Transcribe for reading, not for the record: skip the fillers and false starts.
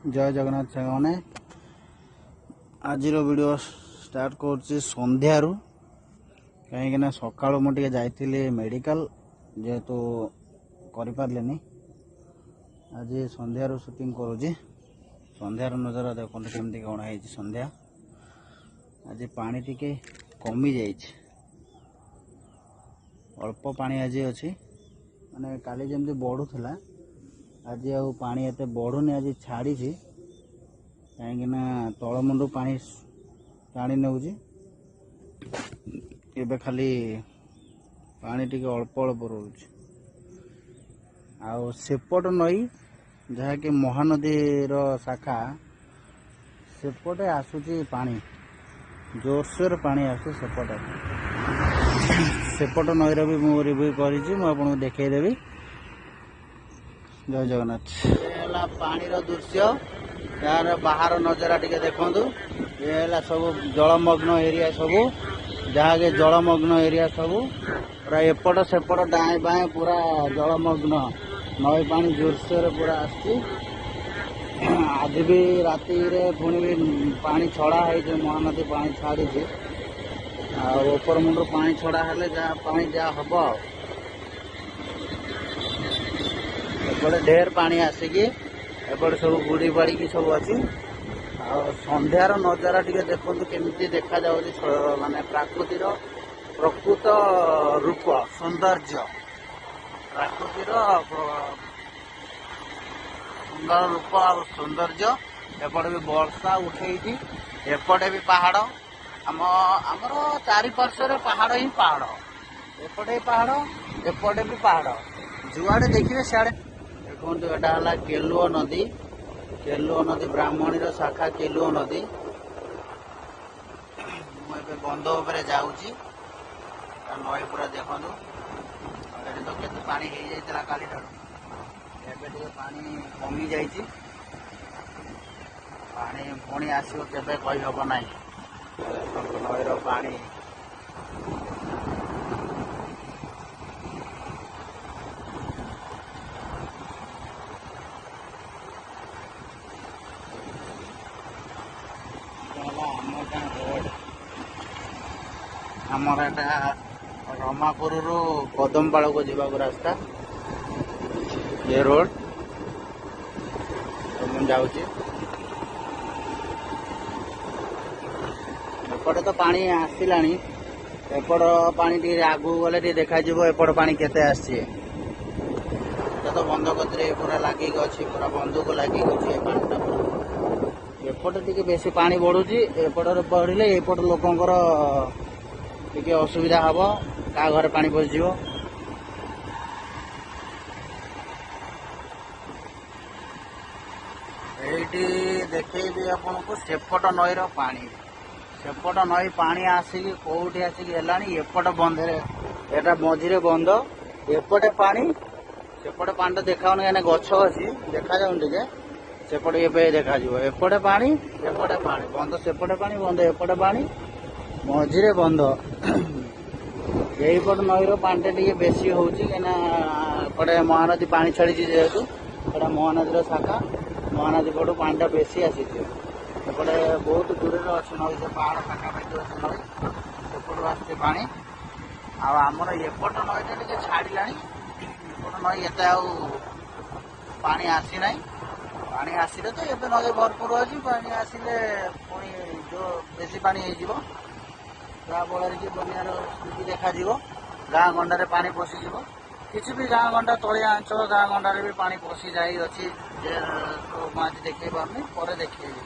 ଜୟ ଜଗନ୍ନାଥ ସାଙ୍ଗମାନେ, ଆଜିର video start କରୁଛି ସନ୍ଧ୍ୟାରୁ, କାହିଁକିନା ସକାଳୁ ମୁଁ ଟିକେ ଯାଇଥିଲି ମେଡ଼ିକାଲ, ଯେହେତୁ କରିପାରିଲିନି। ଆଜି ସନ୍ଧ୍ୟାରୁ ସୁଟିଂ କରୁଛି। ସନ୍ଧ୍ୟାର ନଜାରା ଦେଖନ୍ତୁ କେମିତି କ'ଣ ହେଇଛି ସନ୍ଧ୍ୟା। ଆଜି ପାଣି ଟିକେ କମିଯାଇଛି, ଅଳ୍ପ ପାଣି ଆଜି ଅଛି। ମାନେ କାଲି ଯେମିତି ବଢ଼ୁଥିଲା, ଆଜି ଆଉ ପାଣି ଏତେ ବଢ଼ୁନି, ଆଜି ଛାଡ଼ିଛି, କାହିଁକିନା ତଳମୁଣ୍ଡୁ ପାଣି ଟାଣି ନେଉଛି। ଏବେ ଖାଲି ପାଣି ଟିକେ ଅଳ୍ପ ଅଳ୍ପ ରହୁଛି। ଆଉ ସେପଟ ନଈ, ଯାହାକି ମହାନଦୀର ଶାଖା, ସେପଟେ ଆସୁଛି ପାଣି, ଜୋରସୋର ପାଣି ଆସୁଛି ସେପଟେ। ସେପଟ ନଈର ବି ମୁଁ ରିଭ୍ୟୁ କରିଛି, ମୁଁ ଆପଣଙ୍କୁ ଦେଖେଇଦେବି। ଜୟ ଜଗନ୍ନାଥ। ଏ ହେଲା ପାଣିର ଦୃଶ୍ୟ, ଏହାର ବାହାର ନଜରା ଟିକେ ଦେଖନ୍ତୁ। ଏ ହେଲା ସବୁ ଜଳମଗ୍ନ ଏରିଆ ସବୁ, ଯାହାକି ଜଳମଗ୍ନ ଏରିଆ ସବୁ, ପୁରା ଏପଟ ସେପଟ ଡାଏଁ ବାଏଁ ପୁରା ଜଳମଗ୍ନ। ନଈ ପାଣି ଜୋରସୋରରେ ପୁରା ଆସିଛି। ଆଜି ବି ରାତିରେ ପୁଣି ବି ପାଣି ଛଡ଼ା ହେଇଛି, ମହାନଦୀ ପାଣି ଛାଡ଼ିଛି। ଆଉ ଉପର ମୁଣ୍ଡରୁ ପାଣି ଛଡ଼ା ହେଲେ ଯାହା ପାଣି ଯାହା ହବ। ଆଉ ଏପଟେ ଢେର ପାଣି ଆସିକି ଏପଟେ ସବୁ ବୁଡ଼ି ବାଡ଼ିକି ସବୁ ଅଛି। ଆଉ ସନ୍ଧ୍ୟାର ନଜାରା ଟିକେ ଦେଖନ୍ତୁ କେମିତି ଦେଖାଯାଉଛି, ମାନେ ପ୍ରାକୃତିର ପ୍ରକୃତ ରୂପ ସୌନ୍ଦର୍ଯ୍ୟ, ପ୍ରାକୃତିର ସୁନ୍ଦର ରୂପ ଆଉ ସୌନ୍ଦର୍ଯ୍ୟ। ଏପଟେ ବି ବର୍ଷା ଉଠେଇଛି, ଏପଟେ ବି ପାହାଡ଼। ଆମର ଚାରିପାର୍ଶ୍ୱରେ ପାହାଡ଼ ହିଁ ପାହାଡ଼, ଏପଟେ ପାହାଡ଼, ଏପଟେ ବି ପାହାଡ଼, ଯୁଆଡ଼େ ଦେଖିବେ ସିଆଡ଼େ। ଦେଖନ୍ତୁ, ଏଟା ହେଲା କେଲୁଅ ନଦୀ, କେଲୁଅ ନଦୀ, ବ୍ରାହ୍ମଣୀର ଶାଖା କେଲୁଅ ନଦୀ। ମୁଁ ଏବେ ବନ୍ଧ ଉପରେ ଯାଉଛି। ନଈ ପୁରା ଦେଖନ୍ତୁ, ଏଠି ତ କେତେ ପାଣି ହେଇଯାଇଥିଲା କାଲିଠାରୁ, ଏବେ ଟିକେ ପାଣି କମି ଯାଇଛି। ପାଣି ପୁଣି ଆସିବ କେବେ କହିହବ ନାହିଁ। ଦେଖନ୍ତୁ ନଈର ପାଣି। ହେଲା ଆମ ଗାଁ ରୋଡ଼, ଆମର ଏଟା ରମାପୁରରୁ କଦମପାଳକୁ ଯିବାକୁ ରାସ୍ତା, ଏ ରୋଡ଼ ମୁଁ ଯାଉଛି। ଏପଟେ ତ ପାଣି ଆସିଲାଣି, ଏପଟ ପାଣି ଟିକେ ଆଗକୁ ଗଲେ ଟିକେ ଦେଖାଯିବ ଏପଟ ପାଣି କେତେ ଆସିଛି। ଏଟା ତ ବନ୍ଧ କତିରେ ପୁରା ଲାଗିକି ଅଛି, ପୁରା ବନ୍ଧକୁ ଲାଗିକି ଅଛି ଏ ପାଣିଟା। ଏପଟେ ଟିକେ ବେଶୀ ପାଣି ବଢୁଛି, ଏପଟରେ ବଢିଲେ ଏପଟ ଲୋକଙ୍କର ଟିକେ ଅସୁବିଧା ହବ, କାହା ଘରେ ପାଣି ପଶିଯିବ। ଏଇଠି ଦେଖେଇବି ଆପଣଙ୍କୁ ସେପଟ ନଈର ପାଣି। ସେପଟ ନଈ ପାଣି ଆସିକି କୋଉଠି ଆସିକି ହେଲାଣି, ଏପଟ ବନ୍ଧରେ, ଏଟା ମଝିରେ ବନ୍ଧ, ଏପଟେ ପାଣି, ସେପଟେ ପାଣିଟା ଦେଖାଉନି କାହିଁକିନା ଗଛ ଅଛି, ଦେଖାଯାଉନି ଟିକେ। ସେପଟେ ଏବେ ଦେଖାଯିବ, ଏପଟେ ପାଣି, ଏପଟେ ପାଣି, ବନ୍ଧ ସେପଟେ ପାଣି, ବନ୍ଧ ଏପଟେ ପାଣି, ମଝିରେ ବନ୍ଧ। ଏଇପଟ ନଈର ପାଣିଟା ଟିକେ ବେଶୀ ହଉଛି, କାହିଁକିନା ଏପଟେ ମହାନଦୀ ପାଣି ଛାଡ଼ିଛି, ଯେହେତୁ ଏଟା ମହାନଦୀର ଶାଖା, ମହାନଦୀ ପଟୁ ପାଣିଟା ବେଶୀ ଆସିଛି। ଏପଟେ ବହୁତ ଦୂରରେ ଅଛି ନଈ, ସେ ପାହାଡ଼ ପାଖାପାଖି ଅଛି ନଈ, ସେପଟୁ ଆସୁଛି ପାଣି। ଆଉ ଆମର ଏପଟ ନଈଟା ଟିକେ ଛାଡ଼ିଲାଣି, ଏପଟ ନଈ ଏତେ ଆଉ ପାଣି ଆସିନାହିଁ। ପାଣି ଆସିଲେ ତ ଏବେ ନଈ ଭରପୁର ଅଛି, ପାଣି ଆସିଲେ ପୁଣି ଯୋଉ ବେଶୀ ପାଣି ହେଇଯିବ, ଯାହାଫଳରେ କି ବନ୍ୟାର ସ୍ଥିତି ଦେଖାଯିବ, ଗାଁ ଗଣ୍ଡାରେ ପାଣି ପଶିଯିବ। କିଛି ବି ଗାଁ ଗଣ୍ଡା, ତଳିଆ ଅଞ୍ଚଳ ଗାଁ ଗଣ୍ଡାରେ ବି ପାଣି ପଶି ଯାଇଅଛି, ଯେ ମୁଁ ଆଜି ଦେଖେଇ ପାରୁନି, ପରେ ଦେଖେଇବି।